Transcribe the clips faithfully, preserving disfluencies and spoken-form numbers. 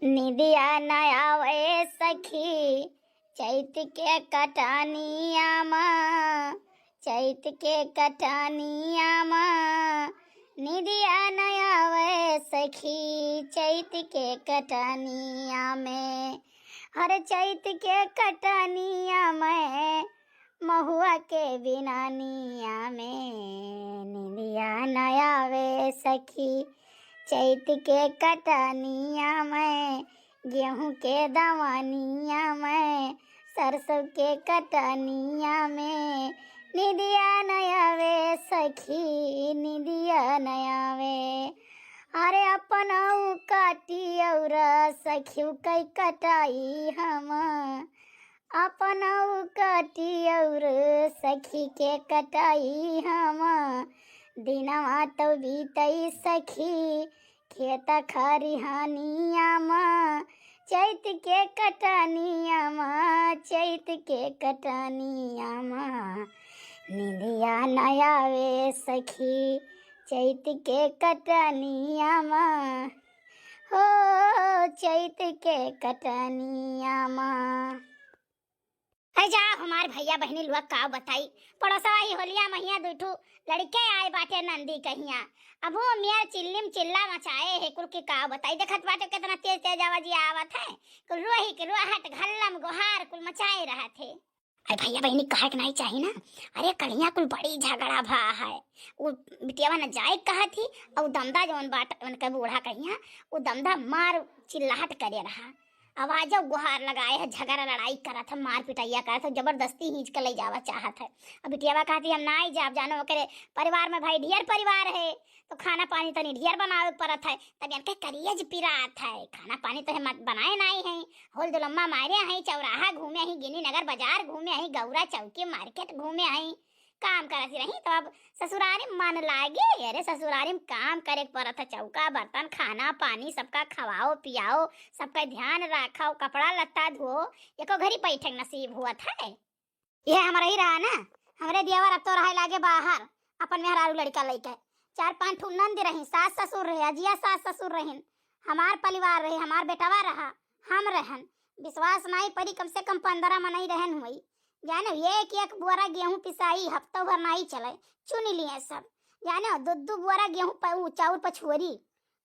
निदिया न आवे सखी चैत के कटनिया मा, चैत के कटनिया मा। निदिया न आवे सखी चैत के कटनिया में, हर चैत के कटनिया में, महुआ के बिननिया में। निदिया न आवे सखी चैत के कटनिया में, गेहूं के दवनिया में, सरसों के कटनिया में। निदिया न आवे सखी, निदिया न आवे। अरे अपनऊ काटी और सखी कई कटाई हम, अपनऊ काटी और सखी के कटाई हम। दिनवा तो बीतई सखी खेत खरिहानिया मा, चैत के कटनिया मा, चैत के कटनिया मा। निदिया न आवे सखी चैत के कटनिया मा, हो चैत के कटनिया मा। ऐ जा हमार भैया बहिनी लोग का बताई, पड़ोसवा ही होलिया महिया दुइ ठू लड़के आए बाटे नंदी कहिया। अब वो मियाँ चिल्लिम चिल्ला मचाए है कुल के का बताई, देखत बाटे कितना तेज तेज आवाज आवत है, कुल रोही के रोहट घल्लम गोहार कुल मचाए रहत है। अरे भैया बहिनी कहे के नहीं चाही ना, अरे कलिया कुल बड़ी झगड़ा भा है, वो बिटियावा न जाए कहत ही, और दमदा जौन बाट उनके बूढ़ा कहिया, वो दमदा मार चिल्लाहट करे रहा। आवाजो गुहार लगाए है, झगड़ा लड़ाई करत है, मार पिटैया करत है, जबरदस्ती हींच के ले जावा चाहत है। अब बिटियावा कहती हम नाई जाब, जानो ओकरे परिवार में भाई ढेर परिवार है, तो खाना पानी तनी ढेर बनावे के पड़त है, तब इनके करियज पिरात है। खाना पानी तो हम बनाए नाई है, होल दुलम्मा मारे हैं, चौराहा घूमे हैं, गिनी नगर बाजार घूमे हैं, गौरा चौकी मार्केट घूमे हैं, काम करत ही रही, तो अब ससुरारी मन लागे। अरे ससुरारी में काम करे के पड़त है, चौका बर्तन, खाना पानी, सबका खवाओ पियाओ, सबका ध्यान रखाओ, कपड़ा लत्ता धो, एको घड़ी बैठे के नसीब हुआ था। यह हमारा ही रहा ना, हमरे दियावर अब तो रहे लागे बाहर, अपन मेहरारू लड़का लइके। चार पांच ठू नंद रही, सास ससुर रहे, अजिया सास ससुर रहिन, हमार परिवार रहे, हमार बेटवा रहा, हम रहन। विश्वास नाई परी, कम से कम पंद्रह मनई रहन हुई। जाने एक एक बोरा गेहूं पिसाई, हफ्ता भर नाई चले, चुन लिए सब। जाने दो दो बोरा गेहूं प-, उ चाउर पछुअरी,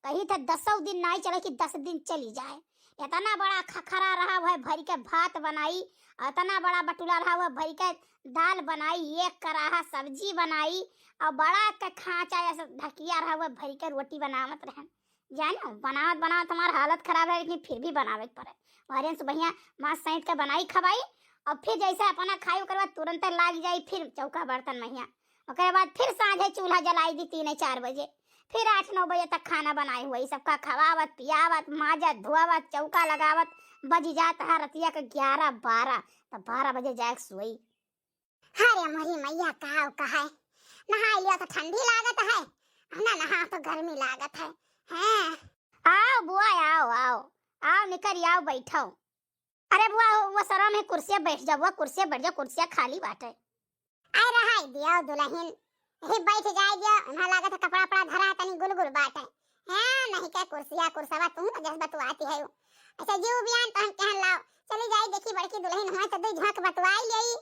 कही थे दसों दिन नाई चले कि दस दिन चली जाए। इतना बड़ा खखरा रहा, वह भरी के भात बनाई, इतना बड़ा बटुला रहा, वह भरी के दाल बनाई, एक कराहा सब्जी बनाई, और बड़ा के खांचा ऐसा ढकिया रहा, वह भरी के रोटी बनावत रहन। जानो, बनावत बनावत हमार हालत खराब रहे, लेकिन फिर भी बनावे के पड़े। वहरेन से बढ़िया मांस सैंत के बनाई खवाई, और फिर जैसे अपना खाई, ओकर बाद तुरंते लाग जाई फिर चौका बर्तन महिया। ओकरे बाद फिर साँझे चूल्हा जलाई दी तीन चार बजे, फिर आठ नौ बजे तक खाना बनाए हुआ, ई सबका खवावत, पियावत, माजत, धोआवत, चौका लगावत, बज जात है रतिया के ग्यारह बारह, तब बारह बजे जाए के सोई। अरे मोरी मैया, का कहे, नहाई लिया तो ठंडी लागत है, ना नहा तो गर्मी लागत है। हैं? आओ बुआ, आओ, आओ, आओ, निकर आओ, बैठो। अरे बुआ, वो सरवा में कुर्सिया बैठ जा बुआ, कुर्सिया बैठ जा, कुर्सिया खाली बाटे। अरे रहाई दियो दुलहिन, यही बैठ जाए दियो, इहाँ लागत है कपड़ा पड़ा धरा, तनी गुलगुल बाटे। हैं, नहीं के कुर्सिया कुर्सवा, तू तो जस बतुआती है। अच्छा जीव बियान तो हम कहन लाओ, चली जाई देखी बड़की दुलहिन हुआ तो दुई झांक बतुआई लेई।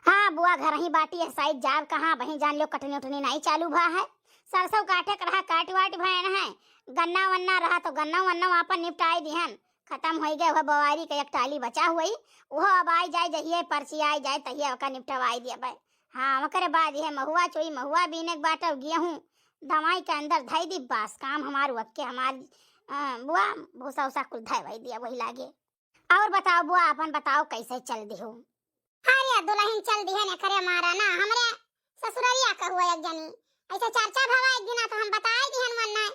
हाँ बुआ, घर ही बाटी है, साइड जाब कहाँ, वहीं जान लियो कटनी उटनी नहीं चालू भा है। सरसों काटे के रहा, काट वाट भयन है, गन्ना वन्ना रहा तो गन्ना वन्ना वहाँ पर निपटाई दिहन, खत्म होई गए। वह बवारी के एक टाली बचा हुई, वह अब आई जाए, जहिए पर्ची आई जाए तहिए ओका निपटवाई दिया भाई। हाँ, ओकरे बाद यह महुआ चोई, महुआ बीने के बाटे, गेहूँ दवाई के अंदर धई दी, बस काम हमार वक्के हमार, अ, बुआ भूसा उसा कुल धय वही दिया वही लागे। और बताओ बुआ, अपन बताओ कैसे चल दिहू? अरे दुलहिन चल दिहन एकरे मारा ना, हमरे ससुररिया का हुआ एक जनी, ऐसे चर्चा भवा एक दिना तो हम बताए दिहन मन ना,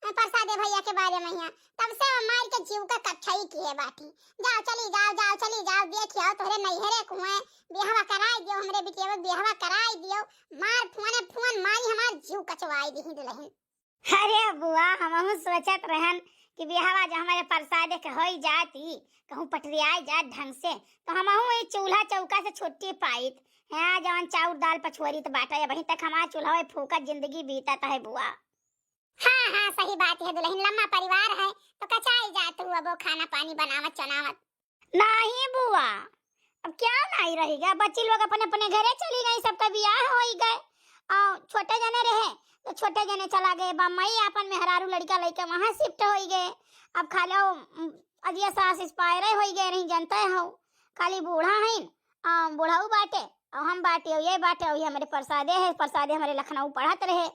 अ, प्रसादे भैया के बारे में हिया, तब से वो मार के जीव का कच्छई किए बाटी। जाओ चली जाओ, जाओ चली जाओ, देख आओ तोहरे नैहरे कुएं बियाहवा कराई दियो, हमरे बिटिया के बियाहवा कराई दियो। मार फोने फोन मारी हमार जीव कचवाई दिही दुलहिन। अरे बुआ, हमहू सोचत रहन कि बियाहवा जो हमारे परसादे के होई जाती, कहूँ पटरियाई जात ढंग से, तो हमहू ई चूल्हा चौका से छुट्टी पाइत। हाँ, जवन चाउर दाल पछुअरी त बाटे, अबहीं तक हमार चूल्हा फूकत जिंदगी बीतत है बुआ। हाँ, हाँ, सही बात है दुलहिन, लम्मा परिवार है, तो कचाई जात हुआ। अब खाना पानी बनावत चनावत। नाही बुआ, अब क्या नाही रही गया, बच्ची लोग अपने अपने घरे चली गई, सबका बियाह होई गए। और छोटे जने रहे तो छोटे जने चला गए, बम्बई आपन मेहरारू लड़का लइके वहाँ शिफ्ट होई गए। अब खाली वो, उम, अजिया सास एक्सपायर होई गए, नहीं जानते हो, खाली बूढ़ा है, आ, बूढ़ाऊ बाटे, और हम बाटे, और ये बाटे, और ये हमारे परसादे है, परसादे हमारे लखनऊ पढ़त रहे,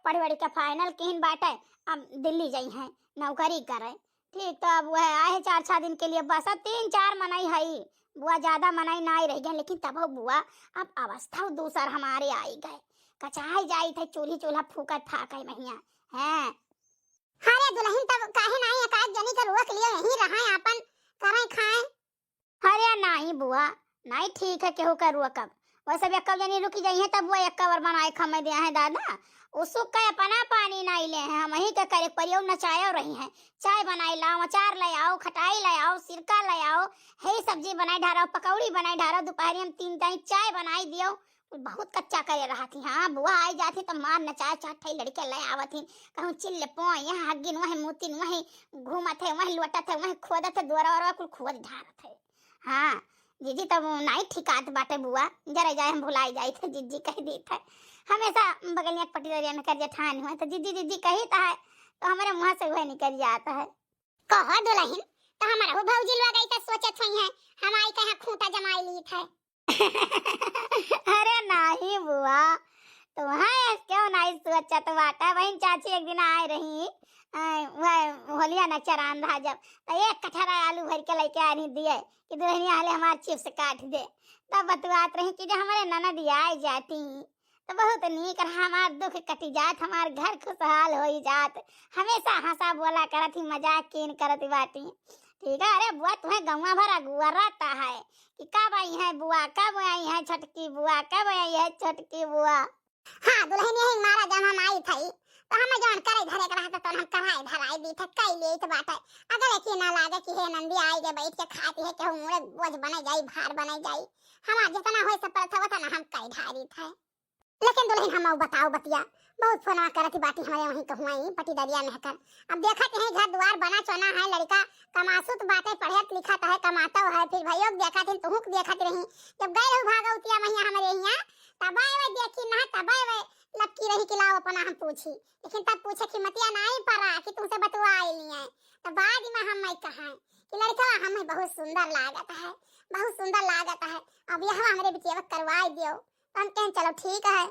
पढ़ वढ़ के फाइनल किहिन बाटे, अब दिल्ली जाई हैं नौकरी करे। ठीक, तो अब वह आए हैं चार छह दिन के लिए, बस अब तीन चार मनई हई बुआ, ज्यादा मनई नाई रह गए, लेकिन तब बुआ अब अवस्था दूसर हमारे आई गए, कचाई जाई थे, चूल्ही चूल्हा फूकत फाके महिया। हैं? अरे दुलहिन, तब काहे नाई एक आध जनी के रोक लियो, यहीं रहे आपन, करें खाएं। अरे नाही बुआ, नाही ठीक है केहू का रोकब। वैसे भी एक्का जनी रुकी जाई है तब वो एक्का बार बनाए खमे दिया है दादा। उसुक के अपना पानी नाही ले हैं, हम वहीं के करे परियो नचायो रही हैं। चाय बनाई लाओ, अचार ले आओ, खटाई ले आओ, सिरका ले आओ, हे सब्जी बनाई ढारो, पकौड़ी बनाई ढारो, दोपहरी हम तीन टाइम चाय बनाई दियो। बहुत कच्चा करे रहा थी। हाँ बुआ आई जाती तो मार नचाए चाट है, लड़के ले आवत ही, कहूँ चिल्ले पोए, यहाँ हगिन वहीं मुतिन वहीं घूमत है, वहीं लोटत है, वहीं खोदत है, द्वारा वारा कुल खोद ढारत है। हाँ, जीजी तब नाई ठिकात बाटे बुआ, जरा जाए हम भुलाई जाई थे, जीजी कह दी थे। हमेशा बगलिया के पटीदारिया में कर जेठान हुए तो जीजी जीजी कही था है, तो हमारे मुँह से वह निकल जाता है। कहो दुलहिन, तो हमारा वो भौजी लोग ऐसा सोचत हुई है, हम आई कहाँ खूंटा जमाई ली थे। अरे नाही बुआ, तुम्हें क्यों नाही सोचत बाटा? बहन चाची एक दिन आए रही, आ, वह होलिया न चरान रहा जब, तो एक कठरा आलू भर के लेके आ रही दिए कि दुल्हनिया हाले हमार चिप्स काट दे। तब बतुआत रही कि जो हमारे ननद आए जाती तो बहुत नीक रहा, हमार दुख कटी जात, हमार घर खुशहाल होई जात। हमेशा हंसा बोला करत ही, मजाक कीन करत बाटी। ठीक है, अरे बुआ, तुम्हें गौवा भर अगुआ रहता है कि कब आई है बुआ, कब आई है छोटकी बुआ, कब आई है छोटकी बुआ। हाँ दुलहिन, यही मारा जब हम आई थई तो हमें जौन करे धरे के रहता तो हम कराए धराए दी थे, कई लिए तो बाटे। अगर एक ना लागे कि हे नंदी आई के बैठ के खाती है, केहू मुड़े बोझ बने जाई, भार बने जाई। हमार जितना होई सब परत होता ना हम कई ढारी थे। लेकिन दुलहिन, हम बताओ बतिया, बहुत फोनवा करत बाटी हमारे वहीं कहुआई पटीदरिया में हकर। अब देखत हैं घर दुआर बना चोना है, लड़का कमासुत बाटे, पढ़त लिखत है, कमातो है, फिर भैयो के देखत हैं, तुहू के देखत रही। जब गए रहू भागवतिया महिया हमारे यहाँ, तब आए वे देखी ना, तब आए वे लपकी रही कि लाओ अपना हम पूछी। लेकिन तब पूछे कि मतिया नाई परा कि तुमसे बतुआ आइली हैं। तब बाद में हम मैं कहा कि लड़का हमें बहुत सुंदर लागत है, बहुत सुंदर लागत है। अब यह हमरे बिटिया करवाई दियो। तो हम कहें चलो ठीक है।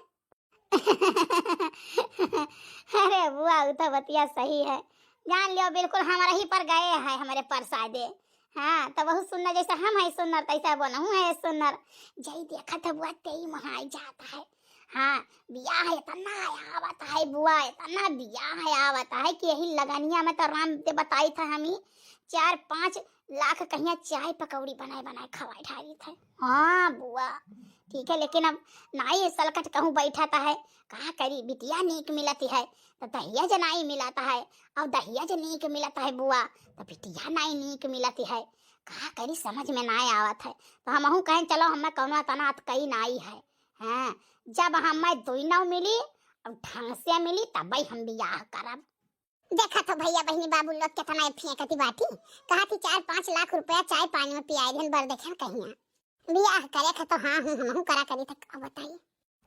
अरे बुआ, उ तो बतिया सही है। जान लियो, बिल्कुल हमारे ही पर गए है, हमारे परसादे। हाँ, तो बहुत सुंदर, जैसे हम है सुंदर, तैसा बनहु है सुंदर। जई देखत है बुआ, तेई मोहाई जात है। हाँ, बियाह इतना आवत है बुआ, इतना बियाह आवत है कि यही लगनिया में तो राम दे बताई था हमी, चार पाँच लाख कहिया चाय पकौड़ी बनाए बनाए खवाए ढारी थे। हाँ बुआ, ठीक है, लेकिन अब नाई सलकट कहूँ बैठत है, का करी, बिटिया नीक मिलत है तो दहिया जनाई मिलत है, और दहिया जे नीक मिलत है बुआ तो बिटिया नाई नीक मिलत है, का करी, समझ में नाई आवत है। तो हमहू कहें चलो हमें कौनो तना अतकई नाई है। हाँ, जब हमें दुई नौ मिली और ढंग से मिली तबई हम बियाह करब। देखा तो भैया बहिनी बाबू लोग कितना फेंकती बाटी, कहा थी चार पाँच लाख रुपया चाय पानी में पियाई देन बर देखे कहिया। बियाह करे के तो हाँ हूँ हमहू करा करी, तक अब बताई।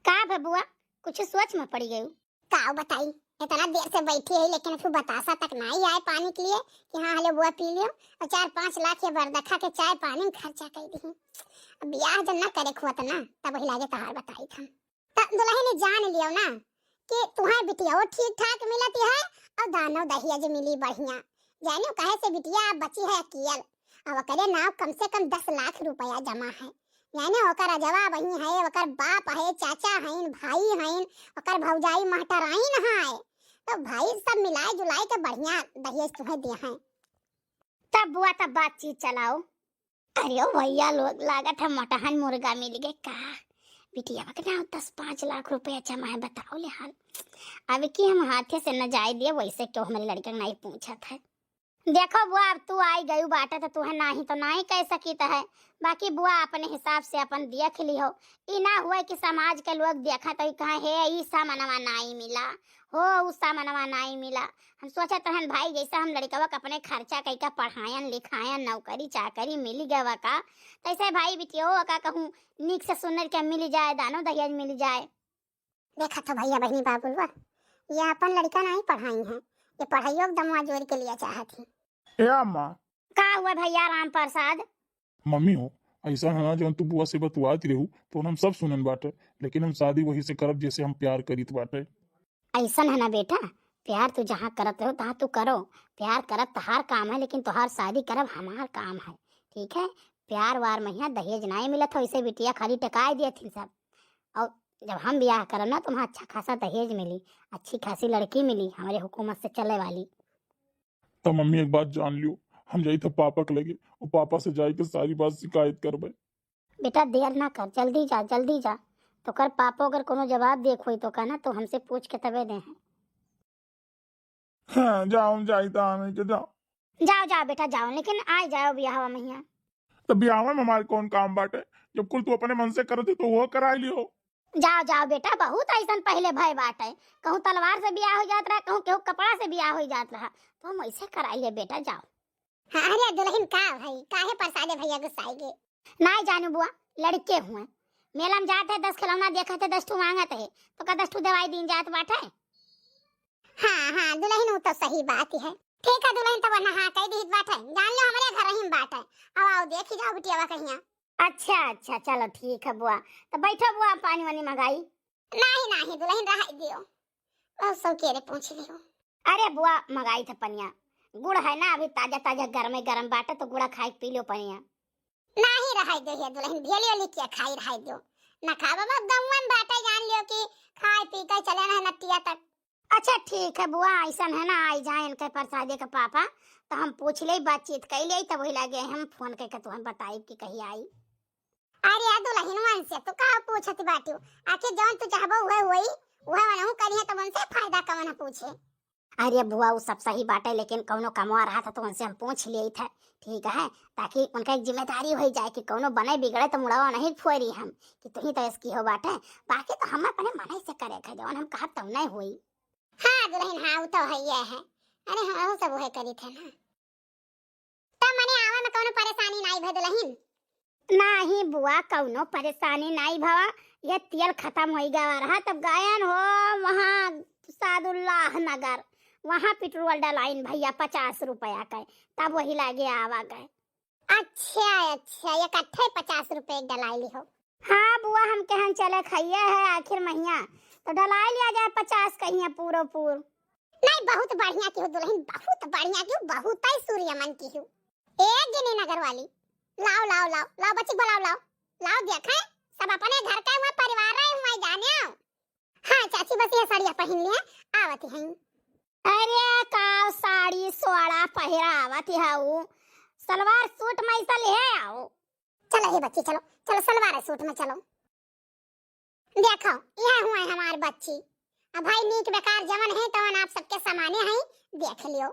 का बे बुआ, कुछ सोच में पड़ी गई? का बताई, इतना देर से बैठी है लेकिन फिर बतासा तक नाई आए पानी के लिए कि हाँ हले बुआ पी लियो, और चार पाँच लाख ये बरदखा के चाय पानी में खर्चा कर दी। अब बियाह जब ना करे खुआ तो ना, तब वही लागे तहार बताई था। त दुलहिन जान लियो ना कि तुहार बिटिया ठीक ठाक मिलती है और दानो दहेज मिली बढ़िया। जानो कहे से बिटिया अब बची है अकियल, अब ओकरे नाव कम से कम दस लाख रुपया जमा है। जाने ओकर अजवा बहिन है, ओकर बाप है, चाचा हईन, भाई हईन, ओकर भौजाई महटराइन है। तो भाई सब मिलाए जुलाए के बढ़िया दहेज तुहे दे हैं। तब बुआ तब बातचीत चलाओ। अरे ओ भैया लोग, लागत है मोटहन मुर्गा मिल गए का? बिटिया के नाव दस पाँच लाख रुपया जमा है, बताओ ले हाल। अब की हम हाथे से न जाए दिए, वैसे क्यों हमारे लड़के नहीं पूछत है। देखो बुआ, अब तू आई गयू बाटे तो तुहे नाही तो नाही कह सकीत है, बाकी बुआ अपने हिसाब से अपन देख लिहो। ई ना हुए कि समाज के लोग देखत होई, कहे, "हे, ई सामनवा नाही मिला, हो, उ सामनवा नाही मिला।" हम सोचत रहन भाई, जैसे हम लड़कवा के अपने खर्चा कई का पढ़ायन लिखायन, नौकरी चाकरी मिली गवा का, तैसे भाई बिटियो का कहूँ नीक से सुनर के मिल जाए, दानो दहेज मिल जाए। देखत हो भैया बहिनी बाबुलवा, ये अपन लड़का नाही पढ़ाई हैं, ये पढ़ाइयो के दमवा जोर के लिया चाहत ही। ए अम्मा। का हुआ भैया राम प्रसाद? मम्मी हो, ऐसा है ना, जौन तू बुआ से बतुआत रहू तो हम सब सुनन बाटे, लेकिन हम शादी वही से करब जैसे हम प्यार करीत बाटे। ऐसन है ना बेटा, प्यार तू जहाँ करत रहो तहाँ तू करो, प्यार करब तहार काम है, लेकिन तोहार शादी करब हमार काम है, ठीक है? प्यार वार में यहाँ दहेज नाही मिलत हो, इसे बिटिया खाली टकाए दिए थी सब। और जब हम ब्याह करब ना तो वहाँ अच्छा खासा दहेज मिली, अच्छी खासी लड़की मिली हमारे हुकूमत से चले वाली। तो मम्मी एक बात जान लियो, हम जाई थे पापा के लगे, और पापा से जाई के सारी बात शिकायत करबे। बेटा देर ना कर, जल्दी जा, जल्दी जा। तो कर पापो अगर कोनो जवाब देख होई तो कहना तो हमसे पूछ के तबे दे हैं। हाँ, जाओ, जाई तो आने के जाओ। जाओ, जाओ बेटा, जाओ, लेकिन आए जाओ बियाहवा महिया। तो बियाहवा में हमारे कौन काम बाटे, जब कुल तू अपने मन से करत है तो वो कराई लियो। जाओ, जाओ बेटा, बहुत ऐसन पहले भय बाटे, कहूँ तलवार से बियाह हो जात रहा, कहूँ केहू कपड़ा से बियाह हो जात रहा, तो हम ऐसे कराई ले बेटा, जाओ। हाँ, अरे दुलहिन का भाई, काहे परसादे भैया गुस्साई गे? नाही जानू बुआ, लड़के हुए, मेला में जात है, दस खिलौना देखत है, दस ठू मांगत है, तो का दस ठू दवाई दीन जात बाटे? हाँ, हाँ, दुलहिन, उ तो सही बात है। ठीक है दुलहिन, तब वरना हाँ कह दीत बाटे, जान लो हमरे घर ही में बाटे। अब आओ, देखी जाओ बिटियावा कहिया। अच्छा, अच्छा, चलो ठीक है बुआ, तो बैठो बुआ, पानी वानी मंगाई। नाही, नाही दुलहिन, रहाई दियो, बहुत सौकेरे पूछ लियो। अरे बुआ, मंगाई थे पनिया, गुड़ है ना, अभी ताजा ताजा गरमे गरम बाटे, तो गुड़ा खाई पी लियो पनिया। नाही रहाई दियो हे दुलहिन, भेली ओली के खाई रहाई दियो। ना खा बाबा, गौवन बाटे, जान लियो कि खाए पी के चले ना नटिया तक। अच्छा ठीक है बुआ, ऐसन है ना, आई जाए इनके परसादे के पापा, तो हम पूछ ले, बातचीत कर ले, तब वही लागे हम फोन करके तुहन बताई कि कहीं आई। अरे दुलहिन, उनसे तू का पूछत बाटियो? आखिर जौन तू चाहबो उहे होई, उहे वनहु करिहे, तब उनसे फायदा कवन है पूछे? अरे बुआ, उ सब सही बाटे, लेकिन कौनो कमवा रहा था तो उनसे हम पूछ लिए थे, ठीक है, ताकि उनका एक जिम्मेदारी हो जाए कि कौनो बने बिगड़े तो मुड़वा नहीं फोरी हम कि तुही तो इसकी हो बाटे, बाकी तो हम अपने मन से करे थे जौन हम कहब तौने होई। हाँ दुलहिन, हाँ, उ तो है ये है। अरे हाँ, वो सब उहे करी थे ना। तब मने आवे में कौनो परेशानी नाही भय दुलहिन? नाही बुआ, कौनो परेशानी नाही भवा। ये तेल खतम होई गवा रहा, तब गयन हो वहाँ सादुल्लाह नगर, वहाँ पेट्रोल डलाइन भैया पचास रुपया के, तब वही लागे आवा गए। अच्छा, अच्छा, इकट्ठे पचास रुपये डलाई ली हो? हाँ बुआ, हम कहन चले खइया है आखिर महिया, तो डलाई लिया जाए पचास कहिया पूरो पूर। नाही, बहुत बढ़िया की हो दुलहिन, बहुत बढ़िया की हो, बहुत ही सूर्य मन की हो। ए गिनी नगर वाली, लाओ, लाओ, लाओ, लाओ बच्ची, बुलाओ, लाओ, लाओ, देखे, सब अपने घर का हुआ, परिवार रहे हुआ, जाने आओ। हाँ चाची, बस ये साड़िया पहिन लिया, आवत हैं। अरे का साड़ी सोड़ा पहिरावत है, उ सलवार सूट में ऐसा ले आओ। चलो हे बच्ची, चलो, चलो सलवार सूट में चलो। देखो, यह हुआ हमार बच्ची। अब भाई नीक बेकार जवन है तवन आप सबके समाने हैं, देख लियो।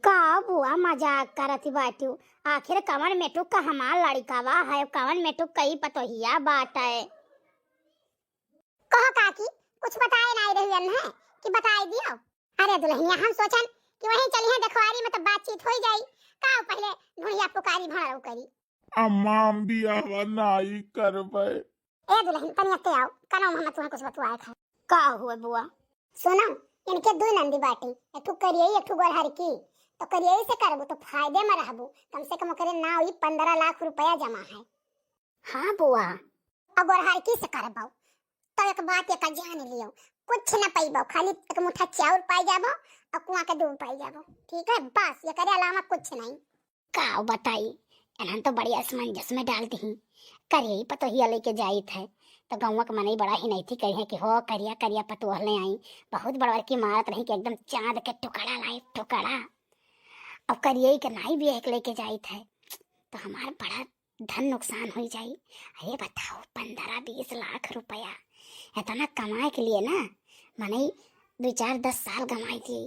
का बुआ मजाक करत बाटू? आखिर कवन मेटुक का हमार लड़िकावा है, कवन मेटुक कई पतोहिया बाटे? कहो काकी, कुछ बताए नाही रहुअन है कि बताए दियो? अरे दुलहिनिया, हम सोचन कि वहीं चलिहे देखवारी में तो बातचीत होई जाई। का पहले ढूंढिया पुकारी भणरऊ करी। अम्मा, हम बियाहवा नाही करबे। ए दुलहिन, तनी अत्ते आओ, कनौ में हम तुहें कुछ बतुआए था। का हुए बुआ? सुनो, इनके दुई नंदी बाटी, एक ठू करियई, एक ठू गोरहरकी। तो करियई से करबू तो फायदे में रहबू, कम से कम ओकरे नाव ई पन्द्रह लाख रुपया जमा है। हाँ बुआ। और गोरहरकी से करबो तो एक बात एक जान लियो, कुछ न पइबो, खाली एक मुट्ठा चाउर पाई जाबो और कुआं के दूब पाई जाबो, ठीक है? बस एकरे अलावा कुछ नहीं। का बताई, इन्हन तो बड़ी असमंजस में डाल दिही। करियई पतोहिया लेके जाइत है, तो गौवा के मनई बड़ा हिनैती करिहे कि हो करिया करिया पतोह ले आई। बहुत बड़वर की मारत रही कि एकदम चांद के टुकड़ा लाई, टुकड़ा। अब करियई के नाई बियाह के लेके जाइत है, तो हमार बड़ा धन नुकसान होई जाई। अरे बताओ, पन्द्रह बीस लाख रुपया इतना कमाए के लिए ना, मनई दो चार दस साल कमाई थी।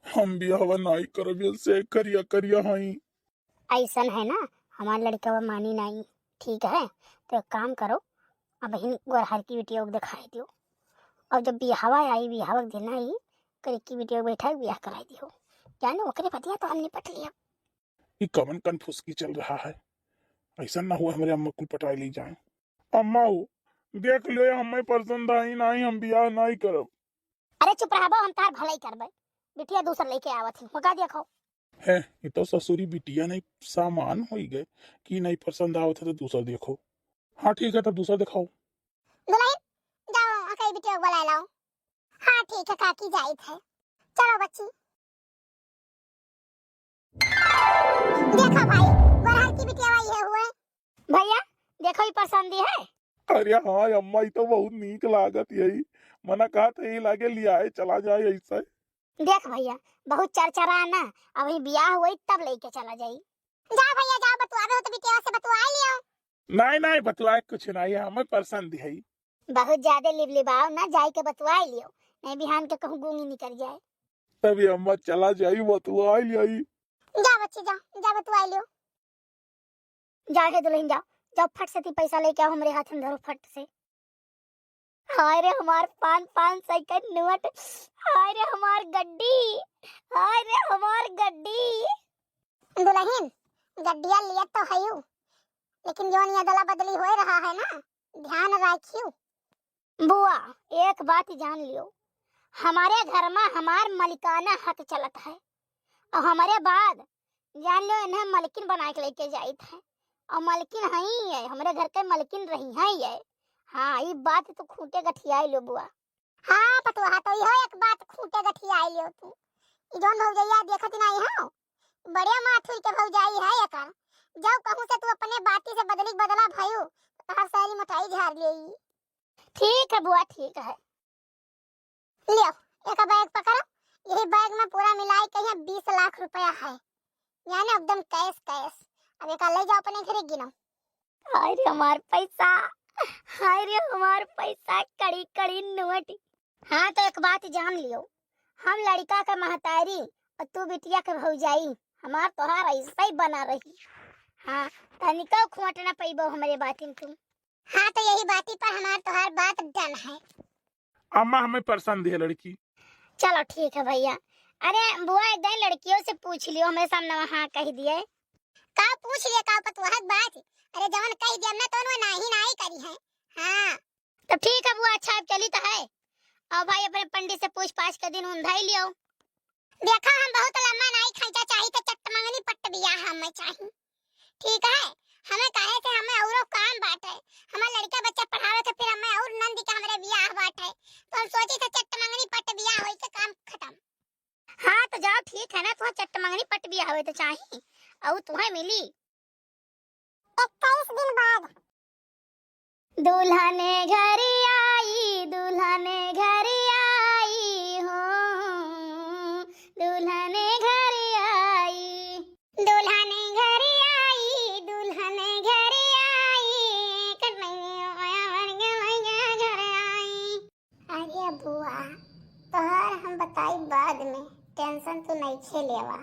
हम बियाहवा नाई करब, ये से करिया करिया हई। ऐसन है ना, हमार लड़कवा मानी नाई, ठीक है? तो एक काम करो, अबहिन गोरहर की बिटिया को दिखाई दियो, और जब बियाहवा आई, बियाहवा के दिन आई, करिया की बिटिया को बैठा के बियाह कराई दियो, जाने ओकरे बदिया तो हम निपट लिया। ई कवन कनफुसकी चल रहा है? ऐसा ना हुआ हमरे अम्मा कुल पटाई ली जाए। अम्मा हो, देख लियो, ये हमें पसंद आई नाई, हम बियाह नाई करब। अरे चुप रहबो, हम तार भलाई करबे। बिटिया दूसर लेके आवत ही, मौका देखो। है, ये तो ससुरी बिटिया नहीं सामान होई गए कि नहीं पसंद आवत है तो दूसर देखो। हाँ ठीक है, तब दूसर दिखाओ। दुल्हन, जाओ, अकई बिटिया को बुला लाओ। हाँ ठीक है काकी, जाइत है। चलो बच्ची। देखो भाई, गोरहर की बिटिया ये हुए। भैया, देखो, ई पसंद है। अरे हाँ अम्मा, ई तो बहुत नीक लागत यही। मना कहत यही लागे लियाए चला जाए ऐसे। देख भैया, बहुत चरचरा ना, अभी बियाह हुई तब लेके चला जाई। जाओ भैया, जाओ, बतुआवे हो तो बिटिया से बतुआ लियो। नहीं नहीं, बतुआए कुछ नहीं है, हमें पसंद है। बहुत ज्यादा लिबलिबाओ ना, जाए के बतुआ लियो, नहीं बिहान के कहूँ गूंगी निकल जाए। तभी अम्मा चला जाई, बतुआ लियाई। जा बच्ची जा, जा बतुआ लियो। जा हे दुल्हन जा, जाओ फट से ती पैसा लेके आओ, हमरे हाथ में धरो फट से। हाय रे हमार पाँच, पाँच सौ के नोट, हाय रे हमार गड्डी, हाय रे हमार गड्डी। दुल्हन, गड्डिया लिया तो हयू, लेकिन जौन ये अदला बदली होए रहा है ना, ध्यान राखियो। बुआ, एक बात जान लियो, हमारे घर में हमार मलिकाना हक चलत है, और हमारे बाद जान लियो इन्हें मलकिन बना के लेके जाइत है, और मलकिन हई है, हमरे घर के मलकिन रही है ये। हाँ, ई बात तू खूंटे गठियाई लियो बुआ। हाँ पतोहा, तो इहो एक बात खूंटे गठियाई लियो तू। ई जौन भौजैया देखत नाई हो, बड़े माथुर के भौजाई है एकर। जब कहूँ से तू अपने बाती से बदली के बदला भयू, तो तोहार सारी मोटाई झाड़ लेई। ठीक है बुआ, ठीक है। लियो, एक बैग पकड़ो, यही बैग में पूरा मिलाई के यहाँ बीस लाख रुपया है, यानी एकदम कैश कैश। अब एक ले जाओ अपने घरे गिनो। हाय रे हमार पैसा, हाय रे हमार पैसा, कड़ी कड़ी नोट। हाँ तो एक बात जान लियो, हम लड़का का महतारी और तू बिटिया के भौजाई, हमार तोहार ऐसा ही बना रही। हाँ, तनिको खोट ना पैबो हमरे बातिन तुम। हाँ तो यही बाती पर हमार तोहार बात डन है। अम्मा हमें पसंद है लड़की। चलो ठीक है भैया। अरे बुआ, एक दिन लड़कियों से पूछ लियो, हमें सामने हाँ कह दिए। का पूछ लिए, का पतोहा के बात? अरे जवन कह दिया ना तो उन्होंने नाही नाही करी है। हाँ। तो ठीक है बुआ, अच्छा अब चली तो है। और भाई अपने पंडित से पूछ पाछ के दिन उंधाई लियो। देखा हम बहुत लम्बा नाही खैचा चाही तो चट्ट मंगनी पट्ट बियाह हमें चाही। ठीक है, हमें काहे से हमें औरो काम बाटे। हमार लड़का बच्चा पढ़ावे के फिर हमें और नंद के हमरे बियाह बाटे। तो हम सोची थे चट्ट मंगनी पट्ट बियाह होई के काम खत्म। हाँ तो जाओ ठीक है ना, तुम्हें चट्ट मंगनी पट्ट बियाह होई तो चाही। और तुम्हें मिली इक्कीस दिन बाद। दुल्हन घर आई, दुल्हन घर आई हो, दुल्हन घर आई। दुल्हन घर आई, दुल्हन घर आई, कन्हैया आया वर के मैया घर आई। अरे बुआ, तोहार हम बताई बाद में, टेंशन तू नइखे लेवा।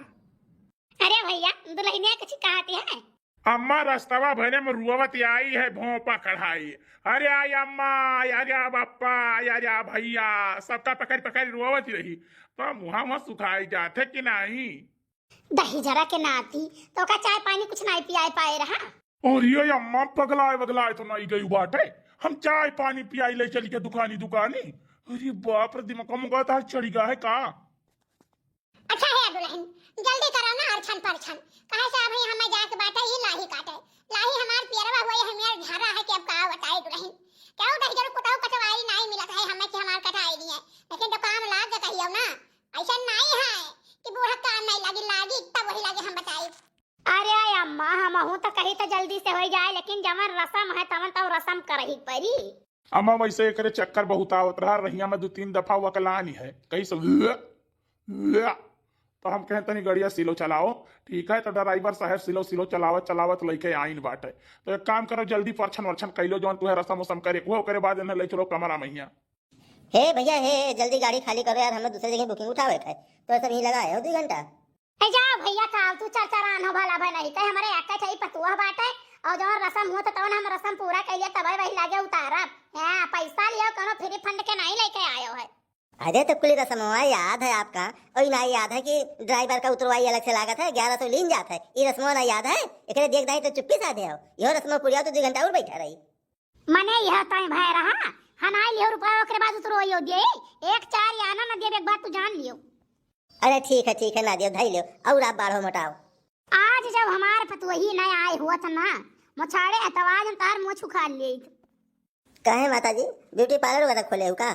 अरे भैया, दुल्हनिया कुछ कहती है? अम्मा रस्तवा भरे में रुआवत आई है भोंपा कढ़ाई। अरे आई अम्मा, अरे आ बप्पा, अरे आ भैया, सबका पकड़ पकड़ रुआवत रही। तो मुहा मुहा सुखाई जात है कि नहीं? दही जरा के नाती, तो का चाय पानी कुछ नहीं पियाए पाए रहा? और ये अम्मा पगलाए बगलाए तो नहीं गई बाटे, हम चाय पानी पियाई ले चली के दुकानी दुकानी। अरे बाप रे, दिमाग मुका तार चढ़ी गा है का? अच्छा है दुल्हन, जल्दी करो ना अरछन परछन, कहे से अभी हमें जाए के बाटे, ये लाही काटे, लाही हमार पियरवा हुए है, हमार झारा है कि अब का बताए दुल्हन, क्यों दही जरूर कुटाऊ कटवाई नहीं मिलत है हमें कि हमार कटाई नहीं है, लेकिन तो काम लाग के कहियो ना, ऐसा नहीं है कि बूढ़ा काम नहीं लागी, लागी तब वही लागे हम बताई। अरे अम्मा, हमहू तो कही तो जल्दी से हो जाए, लेकिन जवन रसम है तवन तो रसम करही पड़ी। अम्मा, वैसे एकरे चक्कर बहुत आवत रहा, रहिया में दो तीन दफा वकलानी है, कहीं से तो हम कहें तनी गड़िया सिलो चलाओ। ठीक है, तो ड्राइवर साहब सिलो सिलो चलावत चलावत लइके आइन बाटे। तो एक काम करो, जल्दी परछन वरछन कैलो, जौन तुहे रसम उसम करे को, ओकरे बाद इन्हें ले चलो कमरा में हियाँ। हे भैया, हे, जल्दी गाड़ी खाली करो यार, हमें दूसरे जगह booking उठावे के है। तो सब यहीं लगाए हो दो घंटा। ए जाओ भैया, का तू चरचरान हो, भला भला नहीं कहे, हमरे एक ठे पतोह बाटे, और जौन रसम होत तौन हम रसम पूरा कैलिए, तबे वही लागे उतारब। हाँ, पैसा लियो, कोनो free fund के नहीं लेके आयो है। अरे, तो कुल रसमवा याद है आपका, और ना याद है कि driver का उतरवाई अलग से लागत है, ग्यारह सौ लीन जात है, ये रसमवा ना याद है, एकरे देख दाई तो चुप्पी साधे हो, यह रसमवा पुरिया तो दो घंटा और बैठा रही। मने यह तय भय रहा, हनाई लियो रुपया, ओकरे बाद उतरवाइयो दिए, एक चार आना न दिए, एक बात तू जान लियो। अरे ठीक है, ठीक है, ना दियो, धई लियो, और आप बाढ़ो मटाओ। आज जब हमार पतोही न आए हुआ था ना, मोछाड़े है, तब आज हम तार मोछ उखाड़ लिए। काहे माता जी, beauty parlour वगैरह खोले हो का?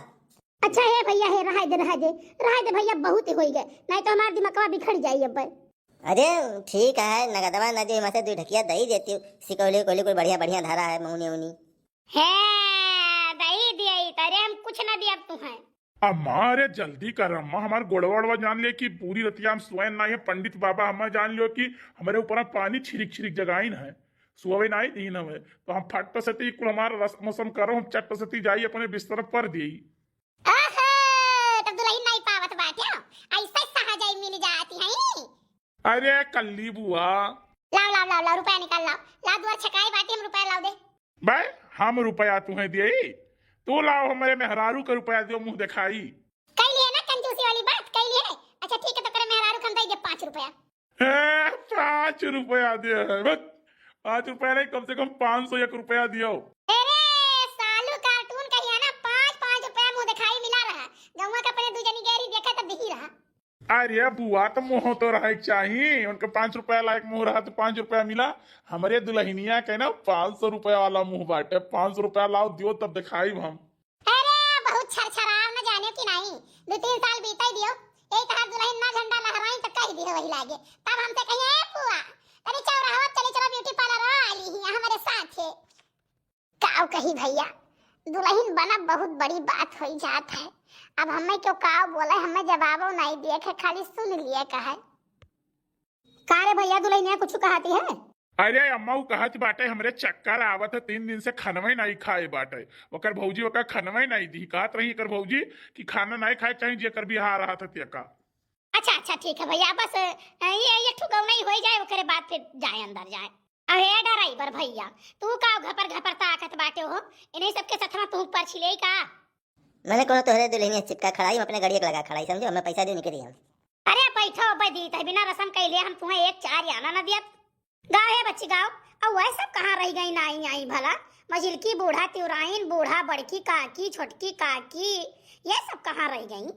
अच्छा हे भैया, हे रहाय दे, रहाय दे, रहाय दे भैया, बहुत ही होई गए, नहीं तो हमार दिमागवा बिखर जाई अब। अरे ठीक है, नगदवा न दियो, हिमा से दुई ढकिया दई देती हूँ, सिकौली उकौली कोई बढ़िया बढ़िया धरा है, मौनी उनी। हे, दई दिए, अरे हम कुछ न दिए अब तू है। अम्मा, अरे जल्दी कर अम्मा, हमार गोड़वा वोड़वा जान ले कि पूरी रतिया हम सोए ना है, पंडित बाबा हमें जान लियो कि हमरे ऊपर पानी छिरिक छिरिक जगाइन है, सोवे ना ही दीन हमें, तो हम फट से ती कुल हमार रस मौसम करो, हम चट से ती जाई अपने बिस्तर पर देई। ओहो, तब दुलहिन नहीं पावत बाटे, ऐसे सहजई मिल जाती है। अरे कल्ली बुआ। लाओ, लाओ, लाओ, लाओ, रुपया निकाल लाओ, लाओ, दुआर छकाई बाटी, हम रुपया लाओ दे। बे, हम रुपया तुहें दिए, तू लाओ हमरे मेहरारू का रुपया दियो, मुँह देखाई। कई लिए ना कंजूसी वाली बात, कई लिए। अच्छा ठीक है, तो करे मेहरारू का हम दे दे पाँच रुपया। ए, पाँच रुपया दे है, बस पाँच रुपया नहीं, कम से कम पाँच सौ एक रुपया दियो। अरे सालू cartoon कहिया ना, पाँच, पाँच रुपया मुँह देखाई मिला रहा। गौवा का अपने दू जनी गैरी देखा तब दिही रहा। अरे बुआ, तो मुँह तो रहे के चाही, उनके पाँच रुपया लायक मुँह रहा तो पाँच रुपया मिला। हमरे दुलहिनिया के ना पाँच सौ रुपया वाला मुँह बाटे, पाँच सौ रुपया लाओ दियो तब देखाई हम। अरे बहुत छरछराव न जाने कि नहीं, दो तीन साल बीते दियो, यही तहार दुलहिन ना झंडा लहराई तो कह दियो वही लागे, तब हमसे कहिए, "ए बुआ, तनी चौराहा चली चलो, beauty parlour वाली ही हमारे साथ है।" काव कही भैया, दुलहिन बनब बहुत बड़ी बात होई जात है। अब हमें क्यों काव बोले, हमें जवाबो नहीं दिए के, खाली सुन लिए कहे। का रे भैया, दुलहिनिया कुछ कहती है? अरे अम्मा, उ कहत बाटे, "हमरे चक्कर आवत है, तीन दिन से खनवे नहीं खाए बाटे।" ओकर भौजी ओकर खनवे नहीं दी, कहत रही एकर भौजी कि खाना नहीं खाए चाही, जेकर बियाह रहत है तेका। अच्छा, अच्छा, ठीक है भैया, बस, अ, ये, ये ठुकौना ही होई जाए, ओकरे बाद फिर जाए, अंदर जाए। अरे driver भैया, तू का घपर घपर ताकत बाटे हो? इन्हीं सबके सथवा तू ऊपर छिले का? मैंने कोनो तोहरे दुलहिनिया चिपका खड़ाई, हम अपने गाड़ी एक लगा खड़ाई, समझो, हमें पैसा दे निकली हम। अरे बैठो, अबे दी, तै बिना रसम कैले हम तुम्हें एक चार आना न दियत। गाओ हे बच्ची, गाओ। अब वह सब कहाँ रह गई, नाई आई भला? मझिलकी बूढ़ा, तिउराइन बूढ़ा, बड़की काकी, छोटकी काकी, ये सब कहाँ रह गई?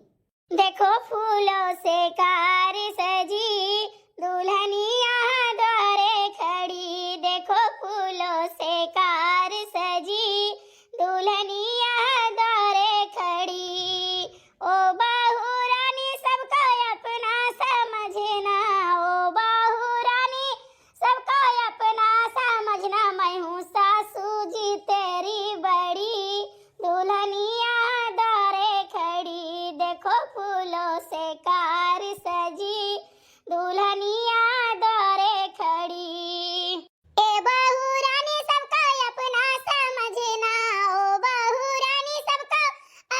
देखो फूलों से कार सजी, दुल्हनिया द्वारे खड़ी। देखो फूलों से कार सजी, दुल्हनिया द्वारे खड़ी। ओ बहू रानी सबको अपना समझना, ओ बहू रानी सबको अपना समझना, मैं हूँ सासू जी तेरी बड़ी, दुल्हनिया द्वारे खड़ी। देखो फूलों से कार सजी, दुल्हनिया द्वारे खड़ी। ए बहू रानी सबको अपना समझना, ओ बहू रानी सबको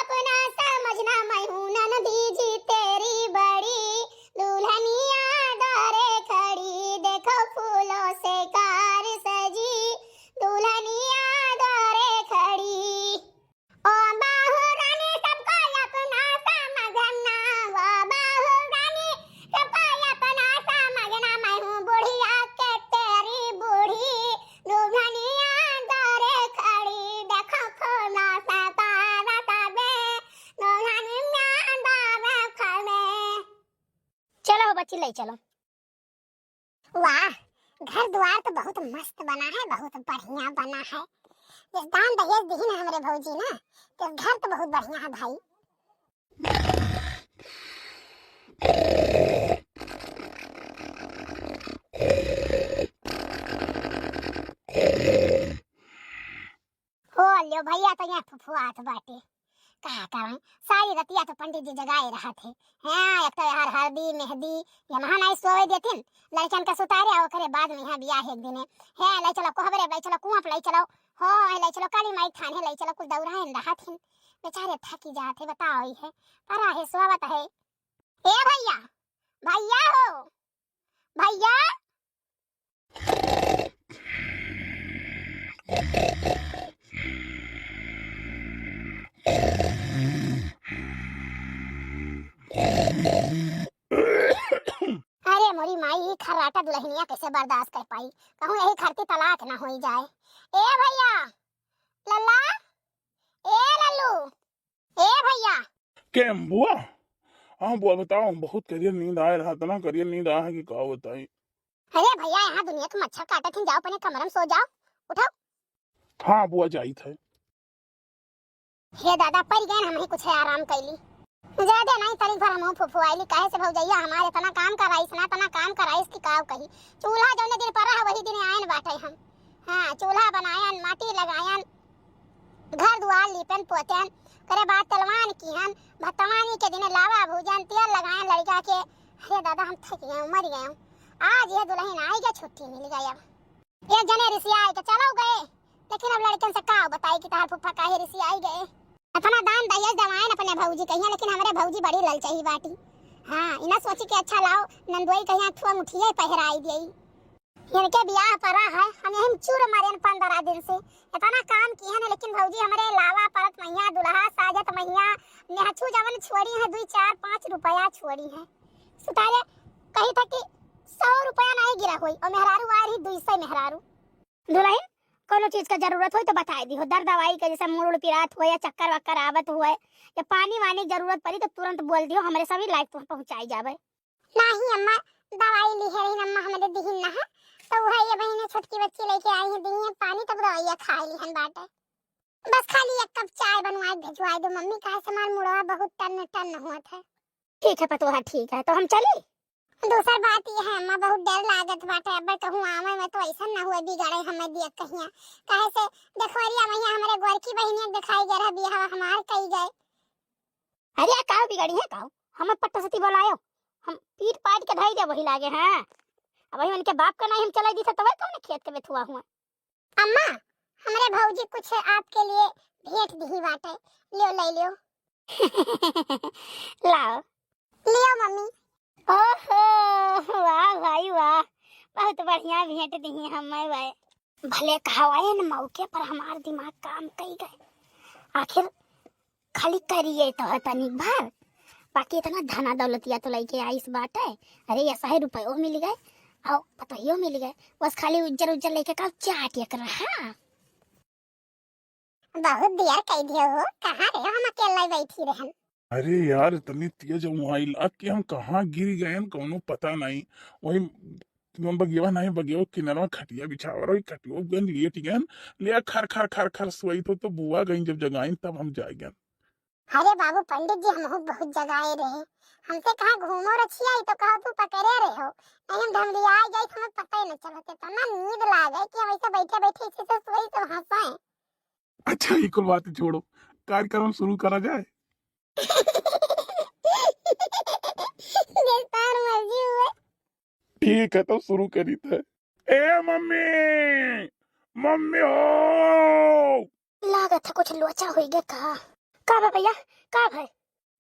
अपना समझना, मैं हूँ ननदी जी तेरी बड़ी, दुल्हनिया द्वारे खड़ी। देखो फूलों से कार सजी, दुल्हनिया द्वारे खड़ी। ओ बहू रानी सबको अपना समझना, ओ बहू रानी सबको अपना समझना, मैं हूँ बुढ़िया के तेरी बूढ़ी, दुल्हनिया द्वारे खड़ी। देखो फूलों से कार सजी, दुल्हनिया द्वारे खड़ी। चलो हो बच्ची, ले चलो। वाह, घर द्वार तो बहुत मस्त बना है, बहुत बढ़िया बना है। जिस दान दहेज दिहिन हमरे भौजी ना, तो घर तो बहुत बढ़िया है भाई। हो लियो भैया, तो यहाँ फुफुआत बाटे। का करें, सारी रतिया तो पंडित जी जगाए रहत है। हाँ, एक तो यार हल्दी, मेहंदी, ये महा नहीं सोवे देतिन। लड़कन का सुतारे, ओकरे बाद में यहाँ बियाह एक दिन है। हे, ले चलो कोहबरे, ले चलो कुआं पे, ले चलो, हो, ले चलो काली माई थाने, ले चलो कुल दौरा है, रहत हिन। बेचारे थकी जात है, बताओ ही है, पर आहे सोवत है। ए भैया, भैया हो, भैया। अरे मोरी माई, ई खर्राटा दुलहिनिया कैसे बर्दाश्त कर पाई? कहूँ यही खरती तलाक ना होई जाए। ए भैया, लल्ला, ए लल्लू, ए भैया। के बुआ? हाँ बुआ, बताओ। बहुत करियर नींद आए रहा, इतना करियर नींद आया है कि का बताई। अरे भैया, यहाँ दुनिया के मच्छर काटत हैं, जाओ अपने कमरा में सो जाओ, उठाओ। हाँ बुआ, जाइत है। हे दादा, परि गए, हम ही कुछ आराम कैली। ज्यादा नहीं, तनिक भर हमहू फुफुआइली, काहे से भौजैया हमार इतना काम कराइस ना, इतना काम कराइस कि काव कही। चूल्हा जौने दिन परा है, वही दिन आयन बाटे हम। हाँ, चूल्हा बनायन, माटी लगायन, घर दुआर लीपन पोतन, करे बाद तेलवान किहन, भतवानी के दिने लावा भूजन, तेल लगायन लड़का के। अरे दादा, हम थक गए, मर गए। आज ये दुलहिन आई गया, छुट्टी मिल गई। अब एक जने रिसियाई के चलो गए, लेकिन अब लड़कन से का बताई कि तहार फूफा काहे रिसियाई गए। इतना दान दहेज देवाएन अपने भौजी कहिया, लेकिन हमरे भौजी बड़ी ललचाई बाटी। हाँ, इना सोची कि अच्छा लाओ, नंदोई कहिया थुआ मुठिए पहराई दिए। इनके बियाह परा है, हम यही में चूर मरेन पंद्रह दिन से। इतना काम किहन, लेकिन भौजी हमरे लावा परत महिया, दुल्हा साजत महिया, नेहछू जवन छोड़ी है, दुई चार पाँच रुपया छोड़ी है। सुतारे कही था कि सौ रुपया नहीं गिरा होई, और मेहरारू आए रही दुई सौ मेहरारू। दुलहिन, कोनो चीज का जरूरत होई तो बताई दिहो, दर्द दवाई के, जैसे मूड़ उड़ पिरात हुए या चक्कर वक्कर आवत हुए या पानी वानी के जरूरत पड़ी तो तुरंत बोल दिहो, हमरे सभी लायक तुम पहुँचाई जावे। नाही अम्मा, दवाई लिहे रही अम्मा, हमरे दिहिन ना है, तो वह ये बहिने छोटकी बच्ची लेके आई है, दिहिन पानी, तब दवाइया खा ली हन बाटे। बस खाली एक कप चाय बनवाए भेजवाए दो मम्मी, काहे से हमार मुड़वा बहुत टन टन हुआ था। ठीक है पतोहा, ठीक है, तो हम चली? दूसर बात ये है अम्मा, बहुत डर लागत बाटे, अब कहूँ आवे में तो ऐसा ना हुए बिगड़े हमें दिया कहिया, काहे से देखवरिया मैया हमरे गोरकी बहिनिया के दिखाई गए रहा, बियाह हमार कई गए। अरे, आ काव बिगड़ी है काव? हम पट्टा सती बोलायो, हम पीट पाट के धई दे वही लागे हैं। अब वही उनके बाप का नहीं हम चलाई दी था, तो वह कौन खेत के बेथुआ हुआ? अम्मा, हमरे भौजी कुछ आपके लिए भेंट दिही बाटे, लियो, ले लियो। लाओ। लियो मम्मी। ओहो, वाह भाई वाह, बहुत बढ़िया भेंट दिही हमें भाई। भले कहावा है न, मौके पर हमार दिमाग काम कई गए। आखिर खाली करिए तो है तनिक भर, बाकी इतना धना दौलतिया तो लइके आइस बाटे। अरे, ऐसा ही रुपयो मिल गए और पतोहियो मिल गए, बस खाली उज्जर उज्जर लेके का चाट एक रहा। बहुत दियर कई दियो हो, कहाँ रहे हम अकेले बैठी रहन। अरे यार, इतनी तेज हवा आइला कि हम कहाँ गिर गए, कौनो पता नहीं। वही तुम बगियावा नहीं, बगियावा किनारवा खटिया बिछावा रही, खटिया गन लेट गन, ले खर खर खर खर सोई तो, तो बुआ गई, जब जगाइन तब हम जाए गन। अरे बाबू पंडित जी, हमहू बहुत जगाए रहे, हमसे कहा घूमो रछिया, ई तो कहा तू पकड़े रहे हो, नहीं हम ढमलिया गए, हमें पता ही न चलत, इतना नींद लागे कि हम ऐसे बैठे बैठे इसी से सोई तो हंसे। अच्छा, ये कुल बात छोड़ो, कार्यक्रम शुरू करा जाए। जैस तार मर्जी हुए। ठीक है, तो शुरू करी थे। ए मम्मी, मम्मी हो। लागत है कुछ लोचा होई गया का? का बा भैया, का भाई?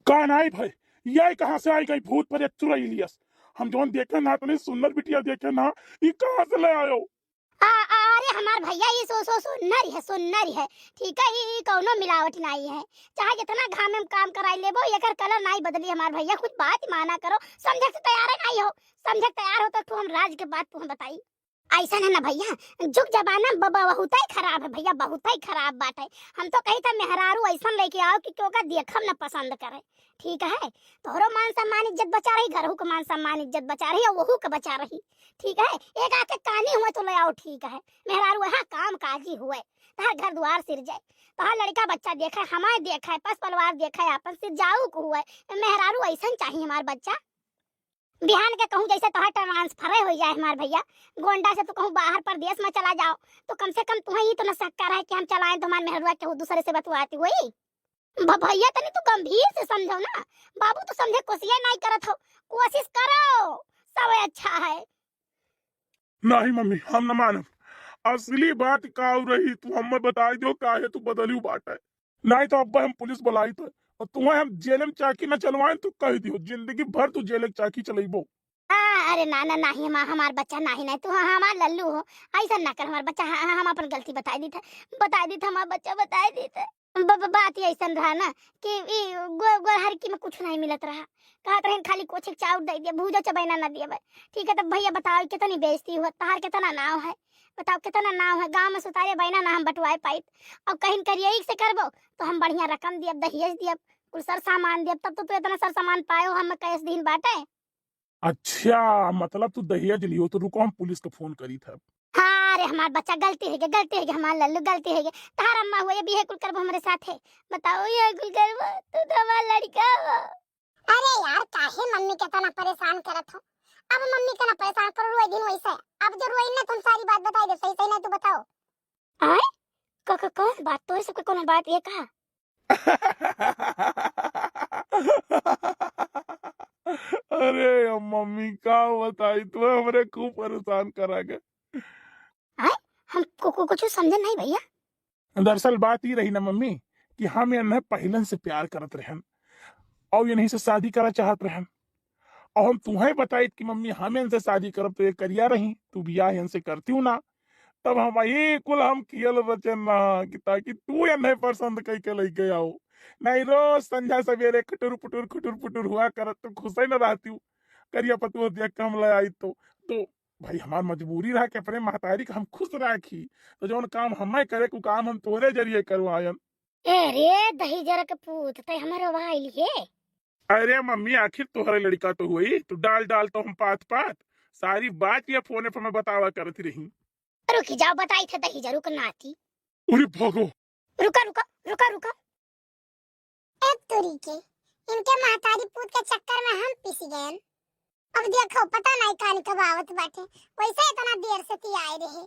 का नाई भाई, ये कहाँ से आई गई भूत प्रेत चुरैलियस? हम जौन देखे ना, इतनी सुंदर बिटिया देखे ना, ये कहाँ से ले आयो? आ, आ, अरे हमार भैया, ये सो, सो, सुन्नर है, सुन्नर है, ठीक है, ये, ये कौनो मिलावट नहीं है। चाहे जितना घाम में काम कराई लेबो, एकर कलर नहीं बदली हमार भैया। कुछ बात माना करो, समझे से तैयार है नहीं हो, समझे के तैयार हो तो तू हम राज के बात तू हम बताई। ऐसा है ना भैया, जुग जमाना ब-, ब-, बहुत ही खराब है भैया, बहुत ही खराब बात है। हम तो कही था मेहरारू ऐसा लेके आओ कि क्यों का देखम ना पसंद करे। ठीक है, तोहरो मान सम्मान इज्जत बचा रही, घरहू के मान सम्मान इज्जत बचा रही और वहू के बचा रही। ठीक है, एक आके कानी हुए तो ले आओ, ठीक है, मेहरारू यहाँ काम काजी हुए, तहार घर द्वार सिर जाए, तहार लड़का बच्चा देखे, हमारे देखे, पस परिवार देखे, आपन सिर जाऊ को हुए, मेहरारू ऐसा चाहिए हमार बच्चा। बिहान के कहूँ जैसे तोहार ट्रांसफर हो जाए हमार भैया, गोंडा से तू कहूँ बाहर परदेश में चला जाओ, तो कम से कम तुम्हें ये तो न शक रहे कि हम चलाएं तो हमार मेहरुआ केहू दूसरे से बतुआती हुई। भ-, भैया तनी तू गंभीर से समझो ना, बाबू तू समझे कोशिश नहीं करत हो, कोशिश करो, सब अच्छा है। नहीं मम्मी, हम न मानब। असली बात का रही, तू हमें बताई दो, काहे तू बदलियो बाटे। नाहीं तो अब्बे हम पुलिस बुलाइत है, और तुम्हें हम जेल में चाकी न चलवाएं, तू कह दियो, जिंदगी भर तू जेल के चाकी चलइबो। हाँ, अरे ना, ना, नाहीं, हम, हमार बच्चा नाहीं, नाहीं, तू ह-, हमार लल्लू हो, अइसन ना कर हमार बच्चा, ह-, ह-, हम अपन गलती बताइ दीत है, बताइ दीत है, हमार बच्चा बताइ दीत है। ब-, ब-, बात ही अइसन रहा ना कि ई गो-, गोरहरकी में कुछ नाहीं मिलत रहा, कहत रहेन खाली कोछे के चाउर दइ दिया, भूजा चबैना ना दिया भाई। ठीक है, तब भइया बताओ, कितनी बेइज्जती हुआ, तहार कितना नाव है, बताओ कितना नाव है, गाँव में सुतारे बैना ना हम बटवाए पाइत, और कहीं करिए एक से करबो तो हम बढ़िया रकम दियब, दहेज दियब, कुल सर सामान दियब, तब तो तू इतना सर सामान पायो, हम कैस दिन बाटे। अच्छा, मतलब तू दहेज लियो, तो रुको, हम पुलिस के फोन करी था। हाँ रे, हमार बच्चा, गलती होइ गई, गलती होइ गई, हमार लल्लू, गलती होइ गई। तहार अम्मा हुआ, ये भी है कुल करबो हमरे साथ है। बताओ, ये कुल करबो, तू तो हमार लड़का हो। अरे यार, काहे मम्मी के तना परेशान करत हो? अब मम्मी के ना परेशान करो, रोए दिन वैसे। अब जो रोई ना, तुम सारी बात बताई दे, सही सही ना तू बताओ। आय? क-, क-, कौन बात? तोरे सबके कौन बात ये कहा? अरे अब मम्मी का बताई, तू हमरे खूब परेशान करा के। आय? हम कु-, कु-, कुछ समझे नहीं भइया। दरअसल बात ई रही ना मम्मी कि हम इन्हें पहिलन से प्यार करत रहन और इन्हीं से शादी करा चाहत रहन। और हम तुहें बताइत कि मम्मी हम इनसे शादी करब तो ये करिया रही, तू बियाह इनसे करती हूँ ना। तब हम ये कुल हम कियल रचन ना कि ताकि तू इन्हें पसंद कई के लेके आओ। नहीं रोज संझा सवेरे खुटुर पुटुर खुटुर पुटुर हुआ करत तो खुश ही न रहती हूँ। करिया पतोह देख के हम ले आई तो, तो भाई हमार मजबूरी रहा कि अपने महतारी के हम खुश राखी। तो जौन काम हमें करे को काम हम तोहरे जरिए करवायन। ए रे दही जरा के पूत, तै हमारे वहाँ आइली है? अरे मम्मी, आखिर तोहरे लड़का तो हुई, तू डाल डाल तो हम पात पात सारी बात ये फोने पर मैं बतावा करत रही। रुकी जाओ, बताई थे दही जरू के नाती। अरे भागो। रुका, रुका, रुका, रुका। ए तुरी के, इनके महतारी पूत के चक्कर में हम पिस गयन। अब देखो, पता नहीं कान कब आवत बाटे, वैसे इतना देर से ती आए रहे।